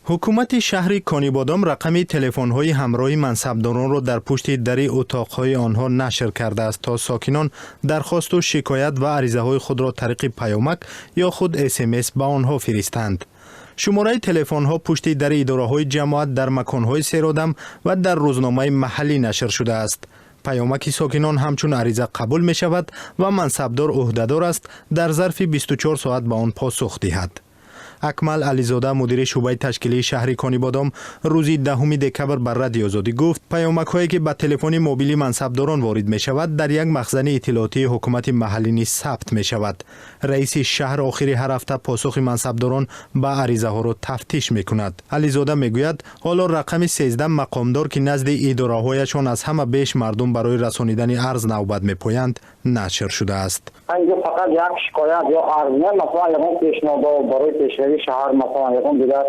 Ҳукумати шаҳри Конибодом рақами телефонҳои ҳамроҳи мансабдоронро дар пушти дари утоқҳои онҳо нашр кардааст, то сокинон дархосту шикоят ва аризаҳои худро тариқи паёмак ё худ СМС ба онҳо фиристанд. Шумораи телефонҳо пушти дари идораҳои ҷамоат, дар маконҳои серодам ва дар рӯзномаи маҳаллӣ нашр шудааст. Паёмаки сокинон ҳамчун ариза қабул мешавад ва мансабдор ӯҳдадор аст, дар зарфи 24 соат ба он посух диҳад. Акмал Ализода, мудири шӯъбаи ташкилии шаҳри Конибодом, рӯзи 10 декабр ба Радиои Озодӣ гуфт, паёмакҳое ки ба телефони мобили мансабдорон ворид мешавад, дар як махзани иттилоотии ҳукумати маҳаллӣ низ сабт мешавад. Раиси шаҳр охири ҳар ҳафта посухи мансабдорон ба аризаҳоро тафтиш мекунад. Ализода мегӯяд, ҳоло рақами 13 мақомдор, ки назди идораҳояшон аз ҳама беш мардум барои расонидани арз навбат мепоянд, нашр шудааст. Инҷо фақат як шикоят ё арз не, масалан, ягон пешниҳодо барои пешравии шаҳр, масалан, ягон дигар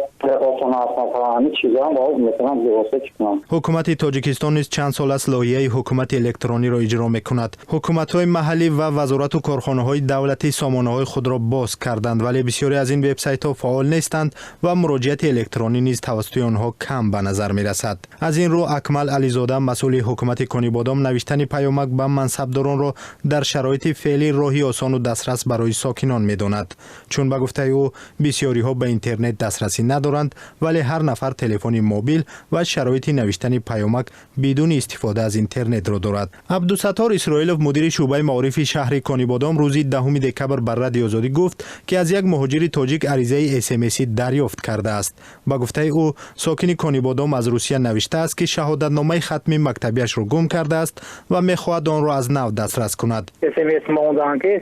осон аст, масалан, ҳамин чизҳоам ба метавонанд бевосита чӣ кунанд. Ҳукумати Тоҷикистон низ чанд сол аст лоиҳаи ҳукумати электрониро иҷро мекунад. Ҳукуматҳои маҳаллӣ ва вазорату корхонаҳои давлатӣ сомонаҳои худро боз карданд, вале бисёре аз ин вебсайтҳо фаъол нестанд ва муроҷиати электронӣ низ тавассути онҳо кам ба назар мерасад. Аз ин рӯ Акмал Ализода, масъули ҳукумати Конибодом, навиштани паёмак ба мансабдоронро дар шароити феълӣ роҳи осону дастрас барои сокинон медонад, чун, ба гуфтаи ӯ, бисёриҳо ба интернет дастрасӣ надоранд, вале ҳар нафар телефони мобил ва шароити навиштани паёмак бидуни истифода аз интернетро дорад. Абдусаттор Исроилов, мудири шӯъбаи маорифи шаҳри Конибодом, рӯзи 10 декабр ба Радиои Озодӣ гуфт, ки аз як муҳоҷири тоҷик аризаи СМСӣ дарёфт кардааст. Ба гуфтаи ӯ, сокини Конибодом аз Русия навиштааст, ки шаҳодатномаи хатми мактабиашро гум кардааст ва мехоҳад онро аз нав дастрас кунад. СМС мондан, ки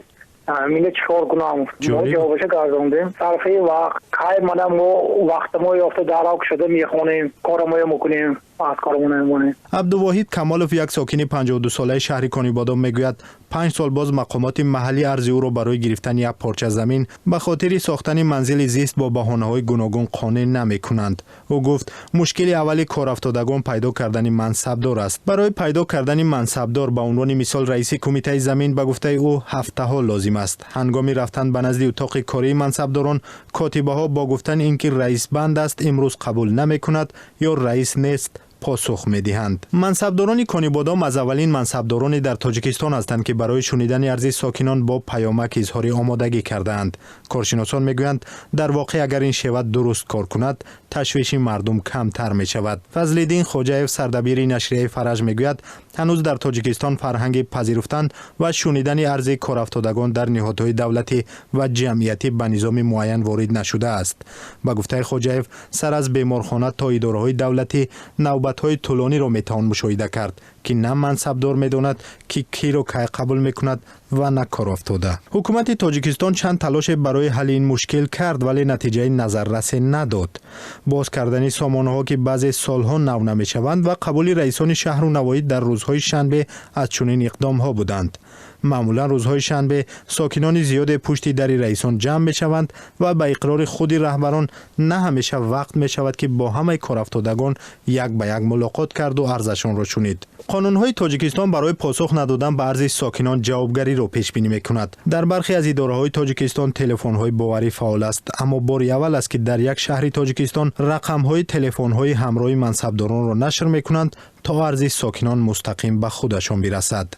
минга чӣ кор кунам? Мо ҷавобаша гардондем. Сарфи вақт кай мана мо вақта мо ёфта дарок шуда мехонем, корамоя мекунем, аз корамон мемонем. Абдувоҳид Камолов, як сокини 52-солаи шаҳри Конибодом, мегӯяд, 5 сол боз мақомоти маҳаллӣ арзи ӯро барои гирифтани як порча замин ба хотири сохтани манзили зист бо баҳонаҳои гуногун қонеъ намекунанд. Ӯ гуфт, мушкили аввали корафтодагон пайдо кардани мансабдор аст. Барои пайдо кардани мансабдор, ба унвони мисол раиси кумитаи замин, ба гуфтаи ӯ, ҳафтаҳо лозим аст. Ҳангоми рафтан ба назди утоқи кории мансабдорон, котибаҳо бо гуфтани ин ки раис банд аст, имрӯз қабул намекунад ё раис нест посух медиҳанд. Мансабдорони Конибодом аз аввалин мансабдороне дар Тоҷикистон ҳастанд, ки барои шунидани арзи сокинон бо паёмак изҳори омодагӣ кардаанд. Коршиносон мегӯянд, дар воқеъ, агар ин шева дуруст кор кунад, ташвиши мардум камтар мешавад. Фазлиддин Хоҷаев, сардабири нашрияи Фараҷ, мегӯяд, ҳанӯз дар Тоҷикистон фарҳанги пазируфтан ва шунидани арзи корафтодагон дар ниҳодҳои давлатӣ ва ҷамъиятӣ ба низоми муайян ворид нашудааст. Ба гуфтаи Хоҷаев, сар аз беморхона то идораҳои давлатӣ навбатҳои тӯлониро метавон мушоҳида кард, ки на мансабдор медонад, ки киро кай қабул мекунад, ва на корафтода. Ҳукумати Тоҷикистон чанд талоше барои ҳалли ин мушкил кард, вале натиҷаи назаррасе надод. Боз кардани сомонаҳо, ки баъзе солҳо нав намешаванд, ва қабули раисони шаҳру навоҳӣ дар рӯзҳои шанбе аз чунин иқдомҳо буданд. Маъмулан рӯзҳои шанбе сокинони зиёде пушти дари раисон ҷамъ мешаванд ва, ба иқрори худи раҳбарон, на ҳамеша вақт мешавад, ки бо ҳамаи корафтодагон як ба як мулоқот карду арзашонро шунид. Қонунҳои Тоҷикистон барои посух надодан ба арзи сокинон ҷавобгариро пешбинӣ мекунад. Дар бархе аз идораҳои Тоҷикистон телефонҳои боварӣ фаъол аст, аммо бори аввал аст, ки дар як шаҳри Тоҷикистон рақамҳои телефонҳои ҳамроҳи мансабдоронро нашр мекунанд, то арзи сокинон мустақим ба худашон бирасад.